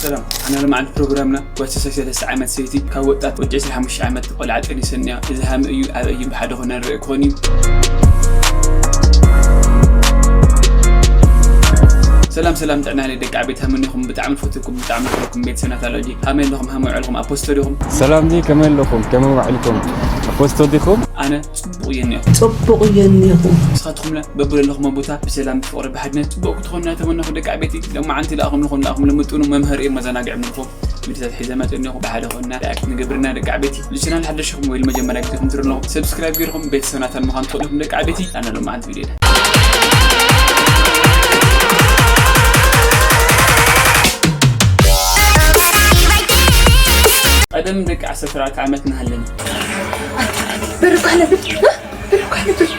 ሰላም፣ ኣነ ሎማዓንቲ ፕሮግራምና ጓል ስሳይ ሰለስተ ዓመት ሰይቲ ካብ ወጣት ወዲ ዕስራን ሓሙሽተ ዓመት ቆልዓ ጠኒሰኒ እያ። እዚ ሃመ እዩ ኣበይ እዩ ብሓደ ኮና ንርኢ ክኾን እዩ። ሰላም ሰላም፣ ጥዕና ናይ ደቂ ዓበይቲ ሃመ እኒኹም? ብጣዕሚ ንፈትኩም፣ ብጣዕሚ ንፈትኩም ቤተሰብ ናታ ሎጂ። ሃመ ኣለኹም፣ ሃመ ውዕልኩም ኣብ ፖስቶ ዲኹም? ሰላም ዲ፣ ከመይ ኣለኹም? ከመይ ውዕልኩም? ኣብ ፖስቶ ዲኹም? ኣነ ጽቡቕ እየ እኒኹ። ጽቡቕ እየ እኒኹ። ንስኻትኩም ለ በብለለኹም ቦታ ብሰላም ብፍቕሪ ብሓድነት ጽቡቕ ክትኾኑ እናተመነኹ ደቂ ዓበይቲ፣ ሎማዓንቲ ለኣኹም ንኹን ለኣኹም ልምጥኑ መምሃሪ እዮም መዘናግዒ ምንኹም ቪዲዮታት ሒዘ መጽእ እኒኹ። ብሓደ ኮንና ሪኣክት ንገብርና ደቂ ዓበይቲ። እዚ ቻናል ሓደሽኹም ወይ ንመጀመርያ ግዜ ኹም ትርኢ ኣለኹም ሰብስክራይብ ገይርኹም ቤተሰብ ናታ ንምዃን ትኽእሉ ኢኹም ደቂ ዓበይቲ። ኣነ ሎማዓንቲ ቪዲዮ ዳ ቀደም ደቂ ዓሰርተ ኣርባዕተ ዓመት ንሃለና። በርኳ ነብር፣ በርኳ ነብር።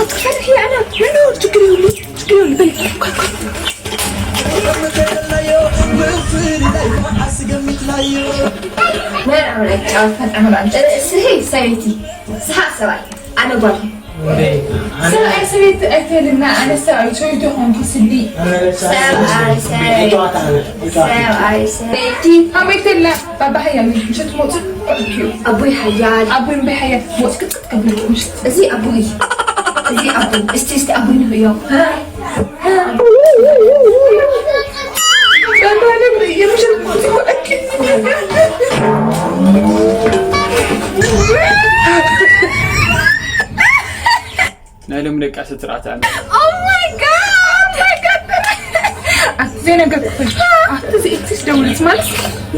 ኣትፈርሒ ኣና፣ ምንም ችግር የሉ፣ ችግር የሉ። በል፣ በል፣ በል። መርዓ መርዓ ጨዋታ፣ መርዓ መርዓ። ርእስኺ ሰበይቲ፣ ስሓቕ ሰብኣይ፣ ኣነ ጓል። ሰብኣይ ሰበይቲ ኣይትበልና፣ ኣነ ሰብኣይ ሰበይቲ ኾንኩ ስዲ። ሰብኣይ ሰበይቲ፣ ሰብኣይ ሰበይቲ። ኣበይ ተላ ባባ ሃያ ምሸት ሞት። ኣቦይ ሓያል። ኣቦይ እምበይ ሓያል ሞት ክትክት ከብል ምሸት። እዚ ኣቦይ፣ እዚ ኣቦይ፣ እስቲ፣ እስቲ ኣቦይ ንርእዮ። ባባ ሃያ ምሸት ሞት። ናይ ሎሚ ደቂ ዓሰርተ ኣርባዕተ ዓመት። Oh my God! Oh my God! ኣቲ ዘይነገርኩ ኮይነ። ኣቲ ዘይትሽ ደውልት ማለት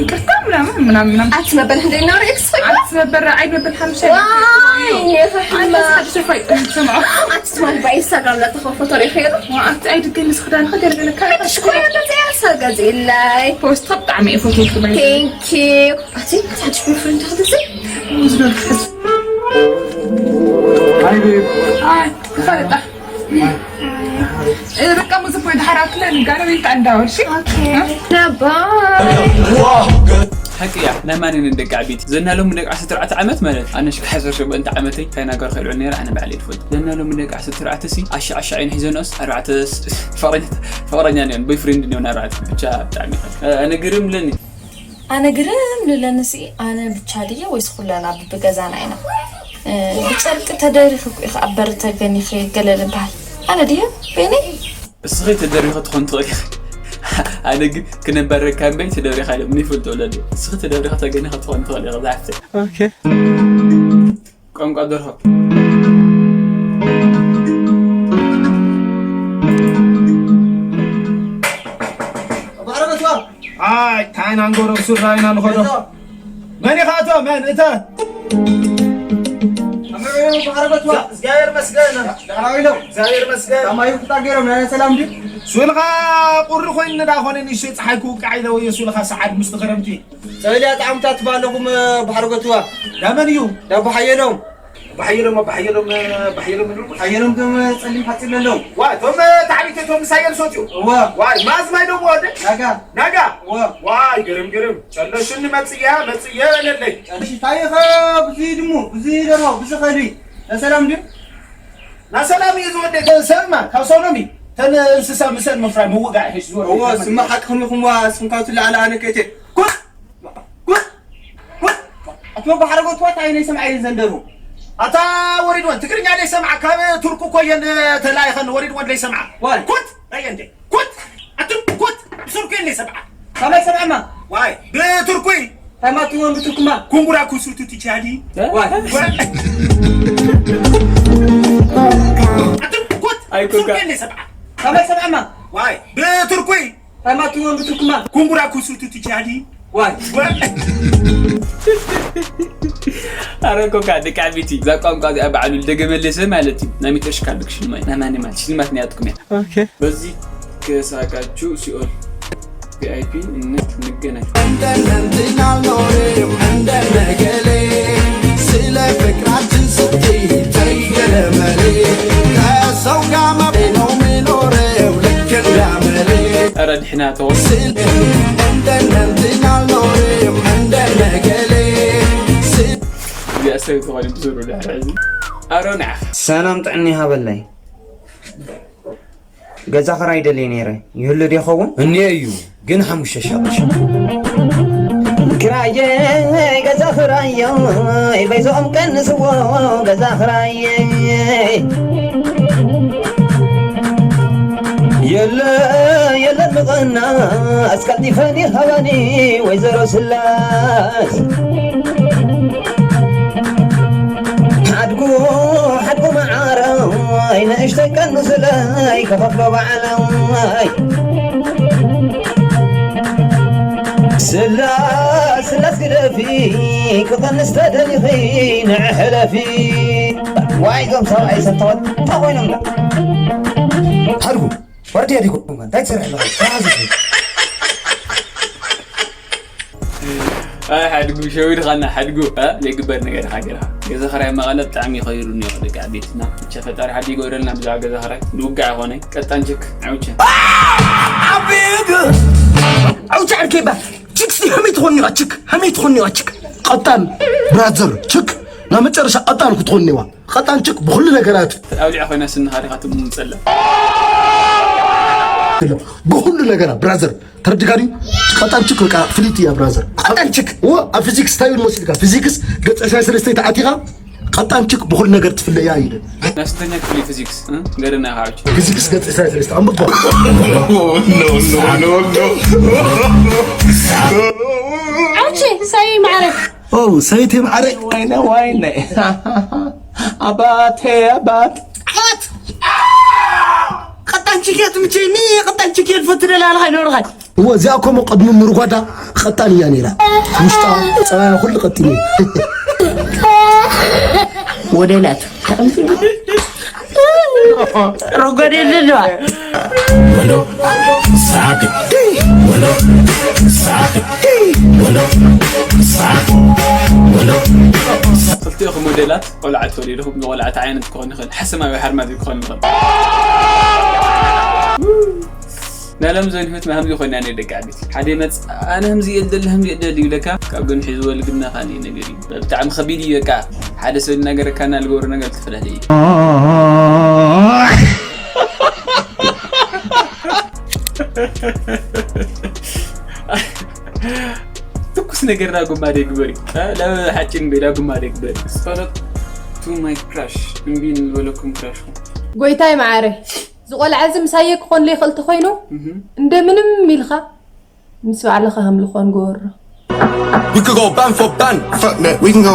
ይቅርታ ምናምን ምናምን ምናምን። ኣቲ መበል ህንደይ ነው ሬክስ ኮይነ? ኣቲ መበል ኣይ መበል ሓምሳ። ዋይ፣ ይኸሕማ። ኣቲ ሓድሽ ፋይ ጥንት ስምዖ። ኣቲ ትማል ብኢንስታግራም ላተኸፈቶ ሬኸይሩ። ኣቲ ኣይ ድገ ምስ ክዳንካ ገለገለ ካለ። ኣቲ ሽኮር ያለ ዘይሓሳ ገዚእላይ። ፖስት ብጣዕሚ እየ ፎቶ ትባይ። Thank you። ኣቲ ሓድሽ ቦይፍሬንድ ተኸተሰ? ሙዝ ዶ ትሕዝ? ሃይ ቤብ። ኣይ፣ ክፈልጣ። እ፣ በቃ ሙዝ እኮ ድሓር ኣክለ ንጋረ ወይ ከኣ እንዳወል፣ እሺ? ኦኬ። እ? ነባ። ሓቂ እያ፣ ናይ ማንንን ደቂ ዓበይቲ። ዘና ሎሚ ደቂ ዓሰርተ ኣርባዕተ ዓመት ማለት፣ ኣነ ሽካ ዓሰርተ ሸሞንተ ዓመተይ፣ እንታይ ነገር ከልዑ ነይረ፣ ኣነ ባዕለይ ትፈልጥ። ዘና ሎሚ ደቂ ዓሰርተ ኣርባዕተ ሲ፣ ኣሻ፣ ኣሻ እየን ሒዘንኦስ፣ ኣርባዕተ ስ-፣ ፍቕረኛ-፣ ፍቕረኛ እኒኦን፣ ቦይፍሬንድ እኒኦን ኣርባዕተ። ብቻ ብጣዕሚ ይኸ-፣ እ፣ ኣነ ግርም ለኒ። ኣነ ግርም ልለንሲ፣ ኣነ ብቻ ድየ ወይስ ኩለና ብብገዛና ኢና? እ፣ ብጨርቂ ተደሪኺ እኮ ኢኺ ኣብ በሪ ተገኒኺ ገለ ልበሃል። ኣነ ድየ በይነይ? እስኺ ተደሪኺ ትኾን ትኽእሊ ኢኺ። ኣነ ግን ክነበረካ እምበይ ተደሪኻ ኢሎም ንይፈልጡ ወለዲ። እስኺ ተደሪኺ ተገኒኺ ትኾን ትኽእሊ ኢኺ ዝሓፍተይ። ኦኬ። ቋንቋ ደርሆ። ባዕረ መስዋ። ኣይ፣ ታይና ንጎረብ ሱራ ኢና ንኸዶ። መን ኢኻ ኣቶ? መን እተ? ኣምዕዮ ባዕረ መስዋ። እግዚኣብሔር ይመስገን። ደህና ውዒሎም። እግዚኣብሔር ይመስገን። ታማዩ ክታገሮም ናይ ሰላም ድዩ? ሱልኻ ቁሪ ኮይኑ ንዳ ኾነ ንእሽተይ ፀሓይ ክውቃዕ ኢለ ወየ ሱልኻ ሰዓድ ምስቲ ክረምቲ። ሰበልያ ጣዕምታት ትባለኹም ባሕሪ ጎትዋ። ዳመን እዩ? ዳቦ ሓየሎም። ባሕየሎም፣ ባሕየሎም፣ ባሕየሎም እንዱ። ሓየሎም እቶም ጸሊም ሓጺር ለለዉ። ዋ፣ እቶም ታዕቢት እቶም ምሳየል ሶት እዩ። እዋ። ዋይ፣ ማዝ ማይ ደሞ ወደ? ናጋ። ናጋ። እዋ። ዋይ፣ ግርም፣ ግርም። ጨለሹኒ መጽያ፣ መጽየ በለለይ። ጨለሽ ታይኸ ብዚ ድሙ፣ ብዚ ደርሆ፣ ብዚ ኸልቢ። ለሰላም ድዩ? ናሰላም እዩ ዝወደ። ተን ሰብማ፣ ካብ ሰሎም እዩ። ተን እንስሳ ምሰን ምፍራይ ምውጋእ ይሕሽ ዝወደ። እዋ፣ ስማ ሓቅኹም ኢኹም ዋ፣ ስምካቱ ለዓለ ኣነ ከእቴ። ኩት! ኩት! ኩት! ኣቶ ባሕረ ጎትዋ እንታይ ናይ ሰምዓ እየን ዘንደሩ? ኣታ ወሪድወን፣ ትግርኛ ደይ ሰምዓ፣ ካብ ቱርክ እኮ እየን ተላይኸን፣ ወሪድወን ደይ ሰምዓ። ዋይ። ኩት! ኣየ እንዴ? ኩት! ኣቱም ኩት! ብሱርኩ እየን ደይ ሰምዓ። ካባይ ሰምዓማ? ዋይ፣ ብቱርኩይ። ታማ ትወን ብቱርኩማ? ኩንጉራ ኩሱቱ ትቻዲ። እ? ዋይ። ዋይ። ኣቱም ኩት! ኣይ፣ ብሱርኩ ኩንጋ። እየን ደይ ሰምዓ። ካባይ ሰምዓማ? ዋይ፣ ብቱርኩይ። ኣማ ትወን ብትርኩማ። ኩንጉራ ኩሱቱ ትቻዲ። ዋይ። ኣረ ኮካ ደቂ ዓበይቲ፣ እዛ ቋንቋ እዚኣ በዓሉ ልደገመለይ ሰብ ማለት እዩ። ናይ ሚትር ሽካል ብክ ሽልማት፣ ናይ ማን ማለት ሽልማት ናይ ኣጥኩም እያ። ኦኬ። በዚ ከሳቃችሁ ሲኦል ቪኣይፒ ነት ንገናኝ። እንደነንትና አልኖርም እንደነገሌ፣ ስለ ፍቅራችን ስትይ ተይ ገለመሌ። ከሰው ጋር መብሬ ነው ምኖረው ልክ እንዳመሌ። ኧረ ድሕና ተወ። ስለ እንደነንትና አልኖርም እንደነገሌ፣ ስ- እዚኣ ሰብ ዝኾነ ብዙሩ ድሕሪ እዚ። ኣሮ ንዓኻ። ሰላም ጥዕና ይሃበለይ። ገዛ ክራይ ደልየ ነይረ። ይህሉ ዶ ይኸውን? እኒኦ እዩ፣ ግን ሓሙሽተ ሻቕል። ክራየይ፣ ገዛ ክራየይ፣ በይዞም ቀንስዎ፣ ገዛ ክራየይ። የለ፣ የለ ምቕናስ፣ ቀልጢፈን ይሃባኒ፣ ወይዘሮ ስላስ። ሓድጉ፣ ሓድጉ መዓረይ፣ ንእሽተይ ቀንስለይ፣ ከኸፍሎ ባዕለይ። ስላስ፣ ስላስ ግደፊ፣ ክቐንስ ተደሊኺ፣ ንዕ ሕለፊ። ዋይ፣ እዞም ሰብኣይ ሰተወት፣ እንታይ ኮይኖም ዳ? ሓድጉ፣ ዋርድያ ዲኹም፣ እንታይ ትሰርሕ ኣለኻ? ተሓዙ። ኣይ ሓድጉ፣ ሸዊድኻና ሓድጉ፣ እ? ዘይግበር ነገር ኢኻ ገይርካ። ገዛ ኽራይ መቐለ ብጣዕሚ ይኸይሩ እኒኦ ደቂ ዓበይትና። ብቻ ፈጣሪ ሓዲ ይገብረልና ብዛዕባ ገዛ ኽራይ። ንውጋዕ ይኾነ፣ ቀጣን ችክ፣ ዓውቸ። ዓውቸ ዓርከይ ባ፣ ችክ ሲ፣ ከመይ ትኾንዋ ችክ? ከመይ ትኾንዋ ችክ? ቀጣን ብራዘር፣ ችክ፣ ናብ መጨረሻ ቀጣን ክትኾንዋ። ቀጣን ችክ ብኹሉ ነገራት። ኣውሊዕ ኮይና ስንኻ ዲኻ ትምጸላ። ብኹሉ ነገራ ብራዘር፣ ተረዲካ ድዩ? ቀጣን ችክ በቃ ፍልይቲ እያ ብራዘር። ቀጣን ችክ? እዎ፣ ኣብ ፊዚክስ እንታይ ይብል መሲልካ? ፊዚክስ ገጽ ዕስራን ሰለስተን ተኣቲኻ፣ ቀጣን ችክ ብኹሉ ነገር ትፍለያ ይብል። ናይ ስንተኛ ክፍሊ ፊዚክስ፣ እ? ንገረና ኢኻ ዓውቸ። ፊዚክስ ገጽ ዕስራን ሰለስተን ኣንብቦ። ዓውቸ፣ ሳይ ማዕረ። ኦ፣ ሰይቲ ማዕረ። ዋይነ፣ ዋይነ። ኣባቴ፣ ኣባት። ዓወት! ቀጣን ችክ እያ ትምቸይኒ፣ ቀጣን ችክ እየ ዝፈቱ ደላ ኣለኻ ይኖርኻ። እወ፣ እዚኣ እኮ እሞ ቅድሚ ምርጓዳ ቀጣን እያ ነይራ። ውሽጣ ጸባያ ኩሉ ቀጢን እዩ። ወደላት። ረጎድ የለለዋ። ወሎ ሳቅ፣ ወሎ ሳቅ፣ ወሎ ሳቅ፣ ወሎ። ክልቲኦኹም ሞዴላት ቆልዓ ተወሊድኹም፣ ንቆልዓ እንታይ ዓይነት ክኾን ይኽእል? ሓሰማ ወይ ሓርማዝ ክኾን ይኽእል? ናይ ሎም ዘንህት መሃምዚ ኮይና ናይ ደቂ ዓበይቲ። ሓደ መጽ-፣ ኣነ ህምዚ የደሊ፣ ህምዚ የደሊ ይብለካ፣ ካብ ግን ሒዝዎ ልግና ካልእ ነገር እዩ። ብጣዕሚ ከቢድ እዩ በቃ። ሓደ ሰብ ዝናገረካና ልገብሮ ነገር ዝተፈላለየ እዩ። ትኩስ ነገር ዳጉማ ደግበሪ። እ፣ ለብ ሓጭን ቤ ዳጉማ ደግበሪ። ጸሎት to my crush። እምቢ ንበለኩም ክራሽኩም። ጎይታይ መዓረ፣ ዝቆልዓ እዚ ምሳየ ክኾን ለይኽእል ተኾይኑ፣ እህ። እንደምንም ኢልካ ምስ ባዕልኻ ከም ልኾን ግበሮ። We could go band for band. Fuck that, we can go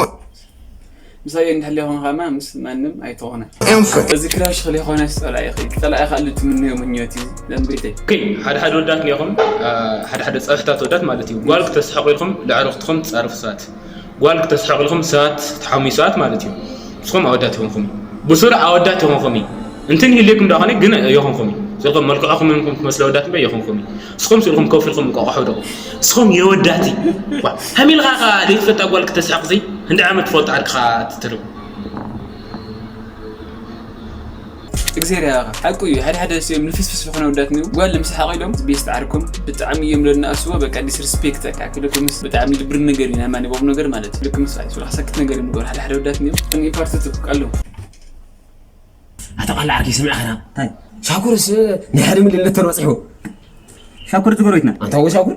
ምሳየ እንድሕር ለይኾንካ ማ ምስ ማንም ኣይትኾነ። Infinite. እዚ ክራሽ ክለይኾነ ጸላኢኺ፣ ጸላኢኻ ኣሉ ትምንዮ ምኞት እዩ። ለምቤተይ። ኦኬ፣ ሓደ ሓደ ወዳት እኒኦኹም፣ አ፣ ሓደ ሓደ ጸርፍታት ወዳት ማለት እዩ። ጓል ክተስሕቑ ኢልኩም ለዕሩኽትኹም ትጸርፉ ሰባት። ጓል ክተስሕቑ ኢልኩም ሰባት ትሓምዩ ሰባት ማለት እዩ። ንስኹም ኣወዳት ይኹንኹም። ብሱር ኣወዳት ይኹንኹም እዩ። እንትን ይህልየኩም ዶ ኾነ ግን ይኹንኹም እዩ። ስልኩም መልክዕኹም ይኹንኩም ትመስሉ ኣወዳት እምበር ይኹንኹም እዩ። ንስኹም ስልኩም ኮፍ ኢልኩም እንቋቋሖ ደቑ። ንስኹም የወዳት እዩ። ዋ፣ ሃሚልኻ ኸ ዘይትፈልጣ ጓል ክተስሕቕ ዘይ? እንደ ዓመት ትፈልጥ ዓድካ ትትርብ። እግዚኣብሔር ያኻ። ሓቁ እዩ። ሓደ ሓደ እዮም ልፍስፍስ ዝኾነ ወዳት እኒው። ጓል ንምስሓቕ ኢሎም ቤስት ዓርኩም ብጣዕሚ እዮም ለናእስዎ። በቃ ዲስሪስፔክት በቃ ክልኩምስ ብጣዕሚ ልብሪ ነገር ኢና ማን ይቦም ነገር ማለት። ልክምስ ኣይ ሱራ ሰክት ነገር እዮም ንገሩ። ሓደ ሓደ ወዳት እኒው። እኒ ፓርት ቱ ቀሉ። ኣታ ቃል ዓርኪ ስምዕ ኸና። እንታይ? ሻኩርስ ናይ ሓደ ሚልዮን ሊትር በጺሑ። ሻኩር ትግሮይትና። ኣንታ ወ ሻኩር?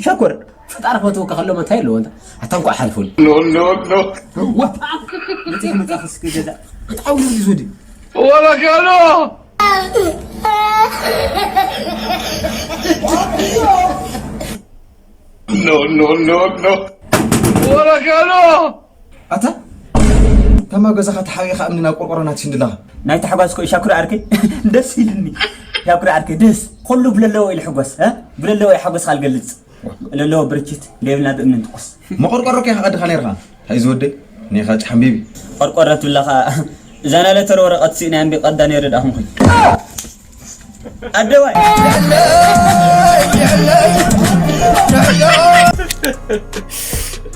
ሻኩር። ፈጣሪ ፈትወካ ከሎ መታይ ኣለዎ እንታ? ኣታ እንኳዕ ሓልፉል። ኖ፣ ኖ፣ ኖ። ዋ! መጽእ መጽእ እስኪ ገዛ። በጣም ነው ይዞዲ። ወላ ካሎ። ኖ፣ ኖ፣ ኖ፣ ኖ። ወላ ካሎ። ኣታ ተማ ገዛኻ ተሓቢኻ እምኒ ናብ ቆርቆሮ ናትሽን ድላኻ። ናይ ታሕጓስ ኮ ሻኩር ዓርከይ ደስ ኢልኒ። ሻኩር ዓርከይ ደስ። ኩሉ ብለለዎ ኢሉ ሕጎስ፣ እ? ብለለዎ እዩ ሓጎስካ ልገልጽ። ለለዎ ብርችት፣ ደብልና ብእምኒ እንትቁስ። መቆርቆሮ ከ ይኸቐድኻ ነይርኻ? እንታይ ዝወደይ? ኔኻ ጭሓምቢቢ። ቆርቆሮ ትብለኻ፣ እዛ ናለተር ወረቐት ስኢና እምቢ ቀዳ ነይረ ደኣ ኹንኩኝ። ኣደዋይ።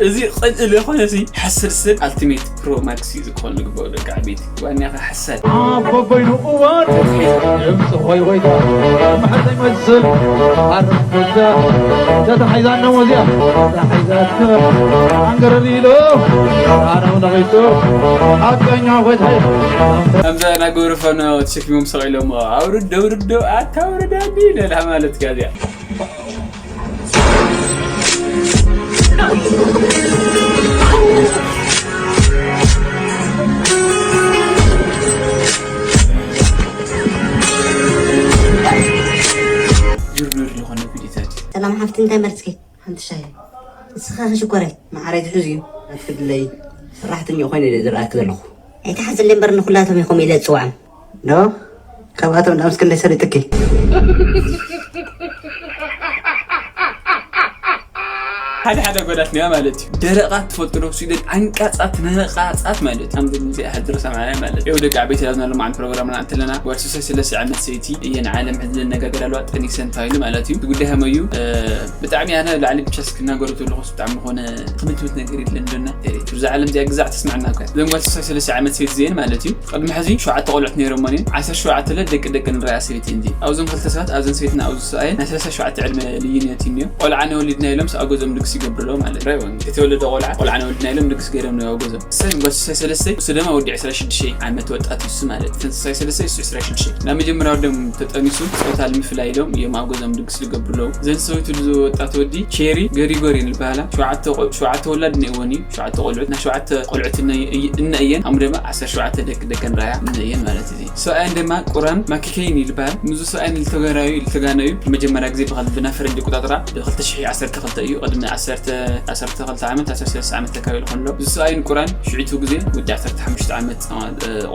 እዚ ቅልል ዝኾነ ሲ ሓሰር ሰብ ኣልቲሜት ፕሮ ማክስ እዩ ዝኮን ልግበኦ ደቂ ዓበይቲ ዋኒያ ከ ሓሰር ኣቦቦይኑ እዋን ድምፂ ሆይ ሆይታ መሕዘይ መስል ኣርም ጎጃ ተተሓይዛና ወዚያ ተሓይዛት ኣንገረር ኢሎ ኣነው ነቂቱ ሓቀኛ ሆይታ ከምዛ ናገብረ ፈኖ ተሸኪሞም ሰቂሎም ኣውርድ ደውርዶ ኣታውርዳ እንዲ ለላ ማለት ጋዚያ ጅርዱር ዝኾነ ቪዲዮታት ሰላም ሓፍቲ እንታይ መርፅኪ ሓንቲ ሻሂ ንስኻ ሽኮረይ ማዓረይ ትሕዝ እዩ ኣትክድለይ ሰራሕተኛ ኮይነ ዝረኣክ ዘለኹ ኣይትሓዝለይ እምበር ንኩላቶም ኢኹም ኢለ ዝፅዋዕም ዶ ካብኣቶም ዳምስ ክንደይ ሰሊጥኪ ሓደ ሓደ ጎዳት ኒያ ማለት እዩ ደረቓት ትፈልጡ ዶ ስዊደን ዓንቃጻት ነነቃጻት ማለት እዩ ኣምድ ሙዚያ ሕድሮ ሰማያ ማለት እዩ ደቂ ዓበይቲ ላዝና ሎም ዓን ፕሮግራምና እንተለና ጓል ሱሳይ ስለስቲ ዓመት ሰይቲ እየን ዓለም ሕዚ ዝነጋገር ኣለዋ ጠኒሰን ተባሂሉ ማለት እዩ ጉዳይ ሃመዩ ብጣዕሚ ኣነ ላዕሊ ብቻ ስክናገሩ ዘለኹ ብጣዕሚ ዝኾነ ትምትምት ነገር የለን ዶና ብዛ ዓለም እዚኣ ግዛዕ ተስማዕና እኳ እዘን ጓል ሱሳይ ስለስቲ ዓመት ሰይቲ እዚአን ማለት እዩ ቅድሚ ሕዚ ሸውዓተ ቆልዑት ነይሮሞን እዮም ዓሰርተ ሸውዓተ ለ ደቂ ደቂ ንረያ ሰበይቲ እንዲ ኣብዞም ክልተ ሰባት ኣብዘን ሰበይትና ኣብዚ ሰብኣየን ናይ ሰላሳ ሸውዓተ ዕድመ ልዩነት እዩ እኒኦ ቆልዓ ነወሊድና ኢሎም ኣብ ገዝኦም ድግስ ይገብሩ ኣለዉ ማለት እዩ ኣይወን እቲ ተወለደ ቆልዓ ቆልዓ ነወሊድና ኢሎም ድግስ ገይሮም ነው ኣብ ገዝኦም ሰን ጓል ሱሳይ ሰለስተይ እሱ ድማ ወዲ ዕስራ ሽዱሽተ ዓመት ወጣት እዩ እሱ ማለት እዩ እተን ሱሳይ ሰለስተይ እሱ ዕስራ ሽዱሽተ ናብ መጀመርያ ወዶም ተጠኒሱ ፆታ ንምፍላይ ኢሎም እዮም ኣብ ገዝኦም ድግስ ዝገብሩ ኣለዉ እዘን ሰበይቱ ዝወጣት ወዲ ቼሪ ገሪጎሪ ዝበሃላ ሸውዓተ ቆ- ሸውዓተ ወላድ ነይወን እዩ ሸውዓተ ቆልዑት ናይ ሸውዓተ ቆልዑት እነ- እነ እየን ኣሙ ድማ ዓሰርተ ሸውዓተ ደቂ ደቀን ራያ እነ እየን ማለት እዩ ሰብኣየን ድማ ቁራን ማኪከይን ይልበሃል ምስ ሰብኣየን ልተገራዩ ልተጋነዩ መጀመርያ ግዜ ብኸል ብና ፈረንጂ ቁጣጥራ ብ ክልተ ሽሕ ዓሰርተ ክልተ እዩ ቅድሚ ዓሰርተ ዓሰርተ ክልተ ዓመት ዓሰርተ ሰለስተ ዓመት ተካቢሉ ከሎ እዚ ሰብኣይን ቁራን ሽዒቱ ግዜ ወዲ ዓሰርተ ሓሙሽተ ዓመት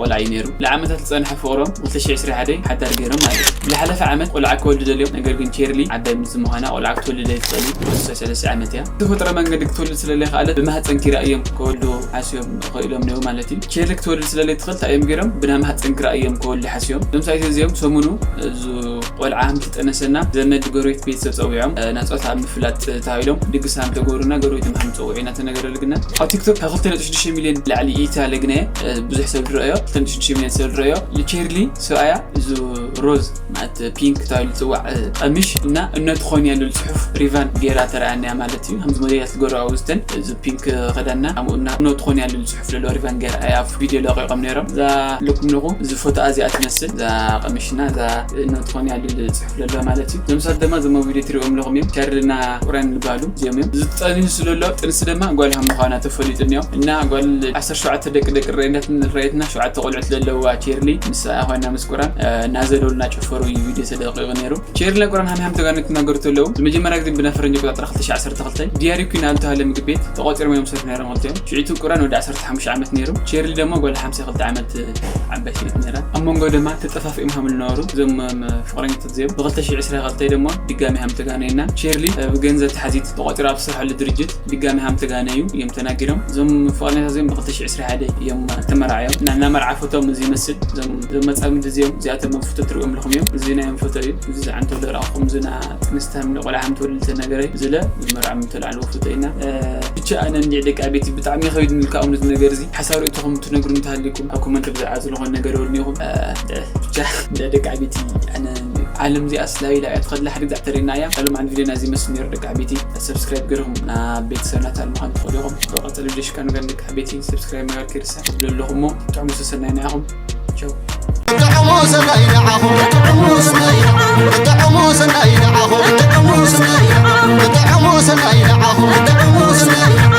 ቆልዓ እዩ ነይሩ ለዓመታት ዝፀንሐ ፍቕሮም ክልተ ሽሕ ዕስራ ሓደ ሓዳር ገይሮም ማለት እዩ ዝሓለፈ ዓመት ቆልዓ ክወልዱ ደልዮም ነገር ግን ቼርሊ ዓባይ ምስ ምዃና ቆልዓ ክትወልድ ኣይትኽእል እዩ ሰለስተ ዓመት እያ ዝተፈጥረ መንገዲ ክትወልድ ስለለይከኣለት ብማህፀን ኪራ እዮም ክወልዱ ሓስዮም ክኢሎም ነይሩ ማለት እዩ ቼርሊ ክትወልድ ስለለይትኽእል እንታይ እዮም ገይሮም ብና ማህፀን ኪራ እዮም ክወልዱ ሓስዮም እዞም ሳይት እዚኦም ሰሙኑ እዚ ቆልዓ ከም ዝጠነሰና ዘመድ ጎረቤት ቤተሰብ ፀዊዖም ናፆታ ኣብ ምፍላጥ ተባሂሎም ድግስ ከም ተገብሩና ጎረቤት ከም ፀውዑ ኢና ተነገረሉ ግና ኣብ ቲክቶክ ካብ ክልተ ነጥቢ ሽዱሽተ ሚልዮን ላዕሊ እይታ ለግናየ ብዙሕ ሰብ ዝረአዮ ክልተ ነጥቢ ሽዱሽተ ሚልዮን ሰብ ዝረአዮ ቼርሊ ሰብኣያ እዚ ሮዝ ማለት ፒንክ ተባሂሉ ዝፅዋዕ ቀምሽ እና እነትኾን ያሉ ፅሑፍ ሪቫን ጌራ ተረኣንያ ማለት እዩ ከምዚ ሞዴላት ዝገረዋ ውዝተን እዚ ፒንክ ክዳና ኣምኡና እነትኾን ያሉ ፅሑፍ ለሎ ሪቫን ጌራ ኣብ ቪድዮ ለቂቆም ነይሮም እዛ ልኩም ኣለኹ እዚ ፎቶ እዚኣ ትመስል እዛ ቀምሽና እዛ እነትኾን ያሉ ፅሑፍ ለሎ ማለት እዩ ዘምሳት ድማ ዘሞ ቪድዮ ትሪኦም ኣለኹም እዮም ቻርልና ቁረን ዝበሃሉ እዚኦም እዮም ዝጠንሱ ለሎ ጥንሲ ድማ ጓል ሃም ምዃና ተፈሊጡ እኒኦም እና ጓል ዓሰርተ ሸውዓተ ደቂ ደቂ ረእየትና ሸውዓተ ቆልዑት ለለዋ ቼርሊ ምስ ኮይና ምስ ቁራን እናዘለሉ እናጨፈሩ እዩ ቪድዮ ተለቂቑ ነይሩ ቼርሊ ናይ ቁራን ሃምሃም ተጋኑ ክናገሩ ተለዉ ብመጀመርያ ግዜ ብና ፈረንጂ ኣቆጻጽራ ክልተ ሽሕ ዓሰርተ ክልተ ዲያሪ ኩን ኣብ ዝተባህለ ምግቢ ቤት ተቆጺሮም እዮም ሰሪሑ ነይሮም ክልቲኦም ሽዒቱ ቁራን ወዲ ዓሰርተ ሓሙሽተ ዓመት ነይሩ ቼርሊ ድማ ጓል ሓምሳ ክልተ ዓመት ዓባይ ሰበይቲ ነይራ ኣብ መንጎ ድማ ተጠፋፊኦም ሃም ዝነበሩ እዞም ፍቕረኛታት እዚኦም ብ ክልተ ሽሕ ዕስራ ክልተ ድማ ድጋሚ ሃም ተጋነየና ቼርሊ ብገንዘብ ተሓዚት ተቆጺሩ ኣብ ዝሰርሐሉ ድርጅት ድጋሚ ሃም ተጋነዩ እዮም ተናጊሮም እዞም ፍቕረኛታት እዚኦም ብ ክልተ ሽሕ ዕስራ ሓደ እዮም ተመራዕዮም እና እናመርዓ ፎቶም እዚ ይመስል እዞም መጻምድ እዚኦም እዚኣቶም ኣብ ፎቶ ትሪኦም ኣለኹም እዮም እዚ ናዮም ፎቶ እዩ እዚ ዝዓንተው ደራኹም ዝና ጥንስታም ቆልዓ ሃም ተወልድ ተነገረ ዝለ ዝመርዓም ተላዕልዎ ፎቶ ኢና ብቻ ኣነ እንዲዕ ደቂ ኣቤት ብጣዕሚ ከቢድ ንልካኦም ነዚ ነገር እዚ ሓሳብ ርእይቶኹም ትነግሩ እንተሃሊኩም ኣብ ኮመንት ብዛዕባ ዝኾነ ነገር ወልኒኹም ብቻ እንደ ደቂ ኣቤት ኣነ ዓለም እዚኣ ስላዊ ኢላ እያ ትኸድላ ሓደ ግዛዕ ተሪና እያ ቀሎም ዓንድ ቪድዮና እዚ መስል ነይሩ ደቂ ኣቤት ሰብስክራይብ ገርኹም ናብ ቤተሰብና ታልምዃን ትኽእሉ ኢኹም ቀፀሉ ጀሽካ ነገር ደቂ ኣቤት ሰብስክራይብ መጋር ክርሳ ትብሉ ኣለኹም እሞ ጥዕሙ ሰሰናይ ንዓኹም ቻው ጥዕሙ ሰናይ ንዓኹም ጥዕሙ ሰናይ ጥዕሙ ሰናይ ንዓኹም ጥዕሙ ሰናይ ጥዕሙ ሰናይ ንዓኹም ጥዕሙ ሰናይ